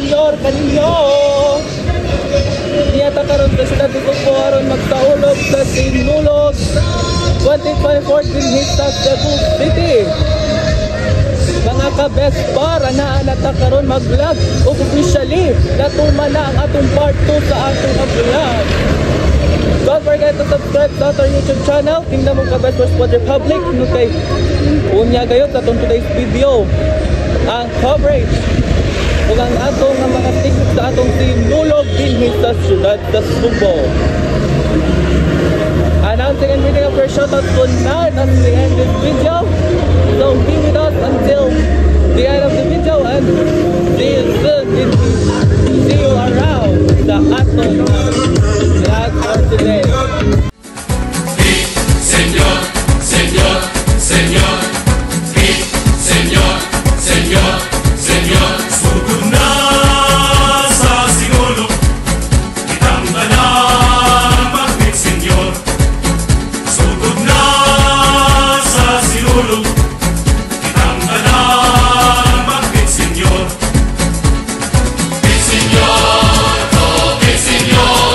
Senyor kaninyo. Niya ta karon sa siyudad sa Sugbo aron magsaulog sa Sinulog 2024 dinhi sa Cebu City. Mga ka-best par, anaa na ta karon mag-vlog ug officially natuman na ang atong part 2 sa atong vlog. Don't forget to subscribe sa atong YouTube channel, Kingdom of Kabest Squad Republic, no kay unya gayud sa atong today's video ang coverage ug ang atong nga mga ticket sa atong Sinulog dinhi sa siyudad sa Sugbo. Announcing and reading up your shoutout tonight as we end this video. So be with us until the end of the video and see you soon. See you around sa atong vlog for today. Señor, señor, señor, sí, señor, señor, señor. Sugod na sa Sinulog, kitang tanan mag-senyor. Sugod na sa Sinulog, kitang tanan mag-senyor. Senyor, oh, senyor.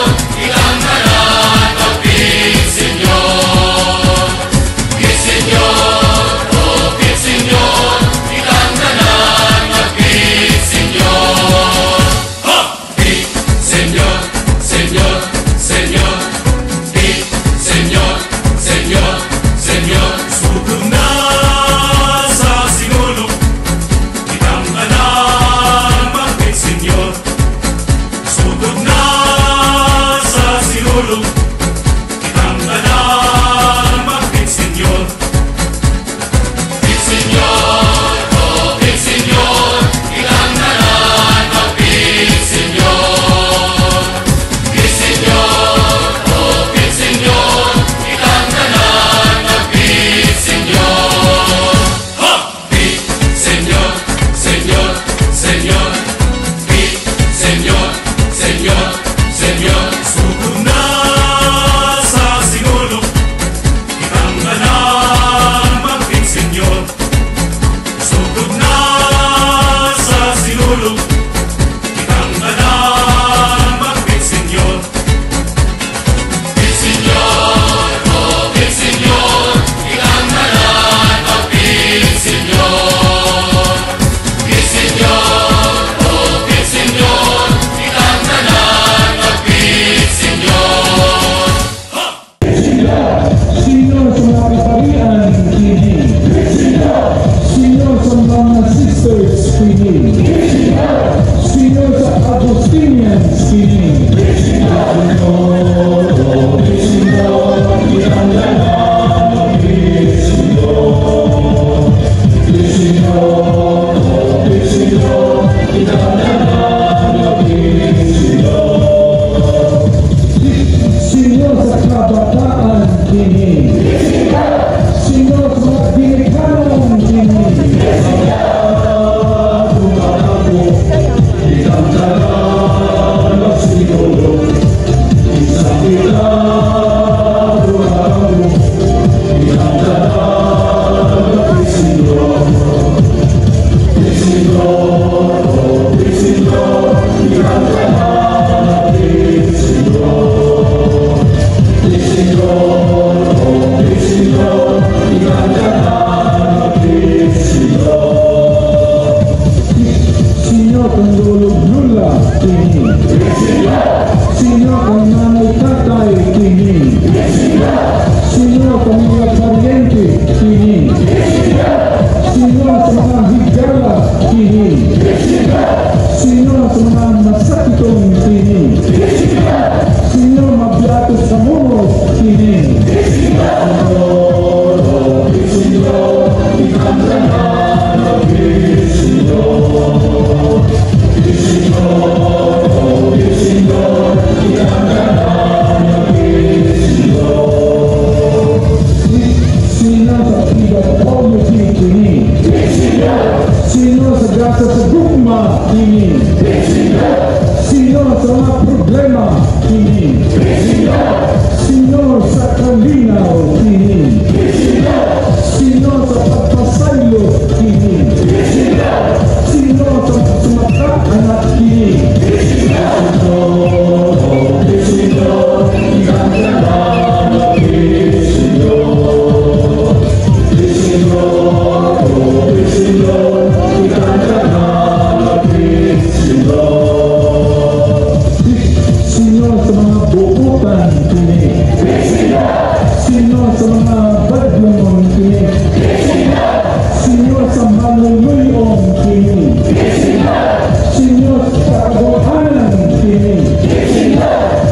Sa kabuhanan kini.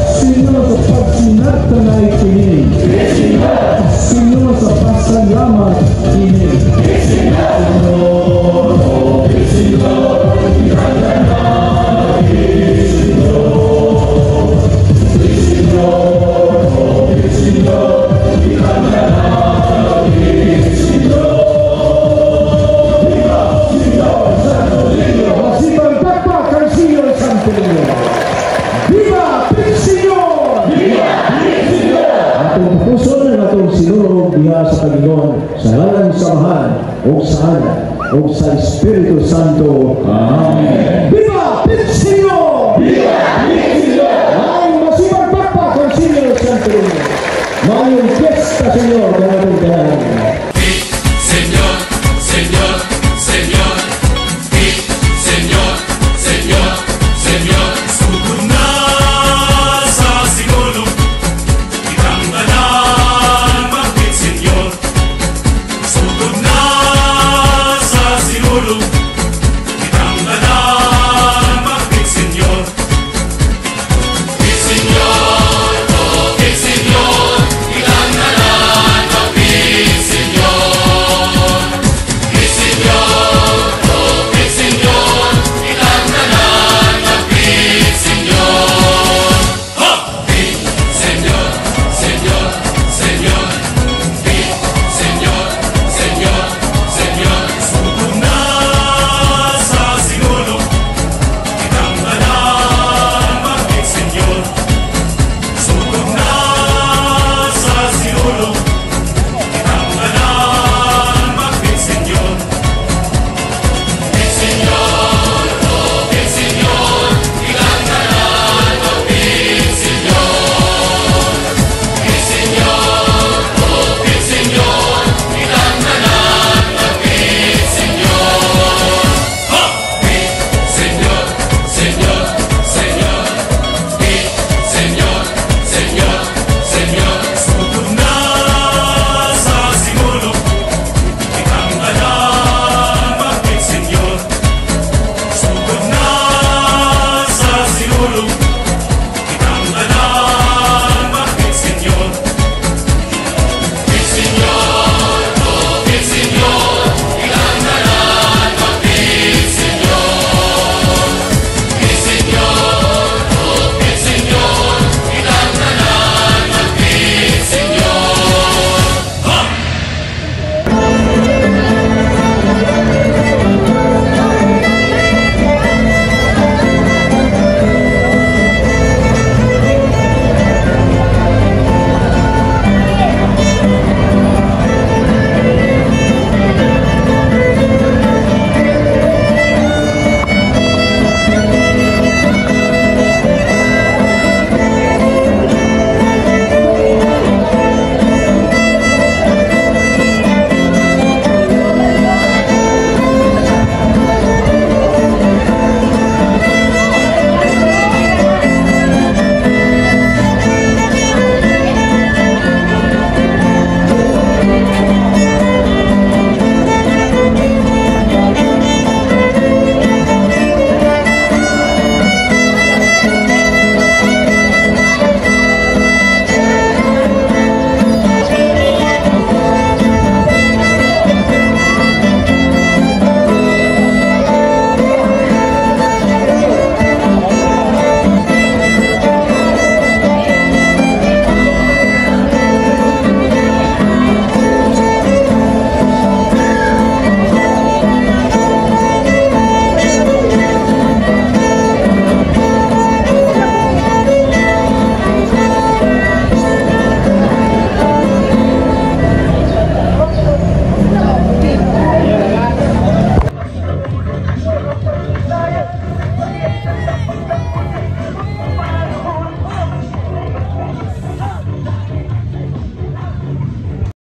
Senyor sa pagsinagtanay kini. Senyor sa pasalamat kini. Senyor, oh Senyor, Senyor. Senyor, oh Senyor, Senyor. Viva Senyor Santo Niño! Masipag pakpak kay Senyor Santo Niño! Viva Senyor! Viva Senyor! Atong tapuson ang atong sinulog diha sa Panginoon sa ngalan sa Amahan o sa Anak o sa Espiritu Santo.